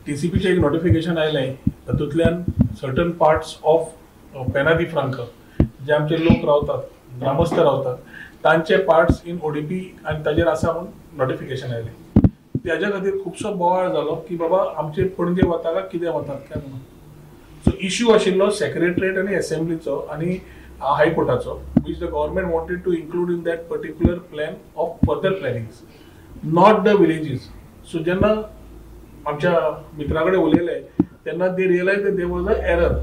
टीसीपीचें एक नोटिफिकेशन आयलें, तातूंतल्यान सर्टन पार्ट्स ऑफ पेना दी फ्रांका जे आमचे लोक रावतात, ग्रामस्थ रावतात, तांचे पार्ट्स इन ओडीपी आनी ताजेर आसा म्हूण नोटिफिकेशन आयलें. त्याच्या खातीर खुबसो बोवाळ जालो की बाबा आमचे पणजे वता काय कितें वतात काय म्हणून. सो इश्यू आशिल्लो सेक्रेटरीएट आनी एसेंब्लीचो आनी हायकोर्टाचो, which the government wanted to include in that particular plan of further plannings, not the villages. So जेन्ना आमच्या मित्रा कडेन उलयले तेन्ना they realize that there was a error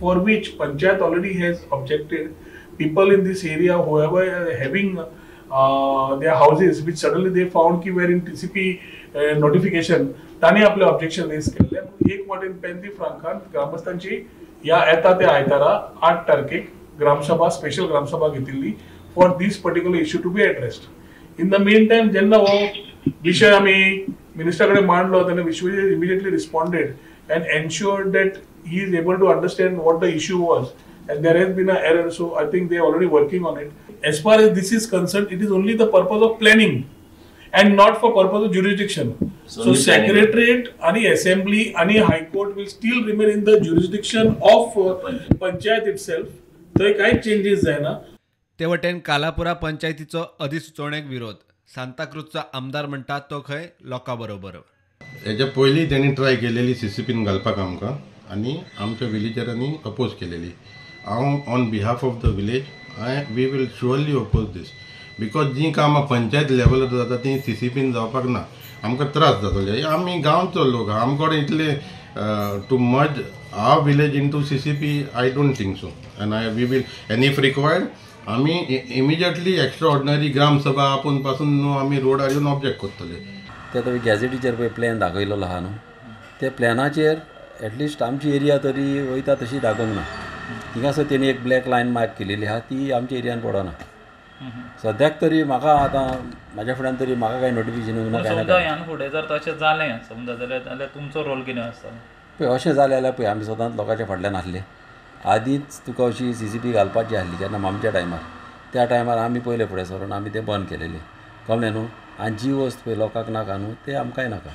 for which panchayat already has objected. People in this area whoever having their houses which suddenly they found की were in TCP notification, तांणी आपले objection rays केल्ले. एक वाटेन पेन्दी फ्रांकान ग्रामस्थांची ह्या येता त्या आयतारा 8 तारखेक ग्रामसभा, स्पेशल ग्रामसभा घेतिल्ली for this particular issue to be addressed. In the mean time जेन्ना हो विशय आमी मिनिस्टरा कडेन मांडलो तेन्ना Vishwajit immediately responded and ensured that he is able to understand what the issue was and there has been a error. So I think they already working on it. As far as this is concerned, it is only the purpose of planning and not for purpose of jurisdiction. So secretariat आणि assembly आणि high court will still remain in the jurisdiction of panchayat itself. थंय कांयच changes जायना. ते वटेन कालापुरा पंचायतीचो अधिसुचोवणेक विरोध. सांताक्रूजचो आमदार म्हणटा तो खंय लोकां बरोबर. हेच्या पयलीं तेणी ट्राय केलेली सीसीपीन घालपाक आमकां आनी आमच्या विलेजरांनी अपोज केलेली. हांव on behalf of the village I we will surely oppose this, because जीं कामां पंचायत लेवलार जाता तीं सीसीपीन जावपाक ना, आमकां त्रास जातले. आमी गांवचो लोक, आमचे कडेन इतले to merge our village into CCP I don't think so. And I we will and if required आमी इमिजिएटली एक्स्ट्रा ऑर्डिनरी ग्रामसभा आपोवन पासून न्हू आमी रोडार येवन ऑब्जेक्ट करतले. ते आतां गॅझेटीचेर पळय प्लॅन दाखयलेलो आहा न्हू, त्या प्लॅनाचेर एटलिस्ट आमची एरिया तरी वयता तशी दाखोवंक ना. थिंगासर तेणी एक ब्लॅक लायन मार्क केलेली आहा, ती आमच्या एरियान पडना सद्याक तरी. म्हाका आतां म्हाज्या फुड्यान तरी म्हाका कांय नोटिफिकेशन येवंक ना कांय ना. ह्यान फुडें जर तशें जालें समजा जाल्यार तुमचो रोल कितें आसता? पळय अशें जालें जाल्यार पळय आमी सदांच लोकांच्या फाटल्यान आसले. आदींच तुका अशी सीसीपी घालपाची आसली जेन्ना आमच्या टायमार, त्या टायमार आमी पयले फुडें सरून आमी तें बंद केलेलें, कळ्ळें न्हू. आनी जी वस्त पळय लोकांक नाका न्हू, तें आमकांय नाका.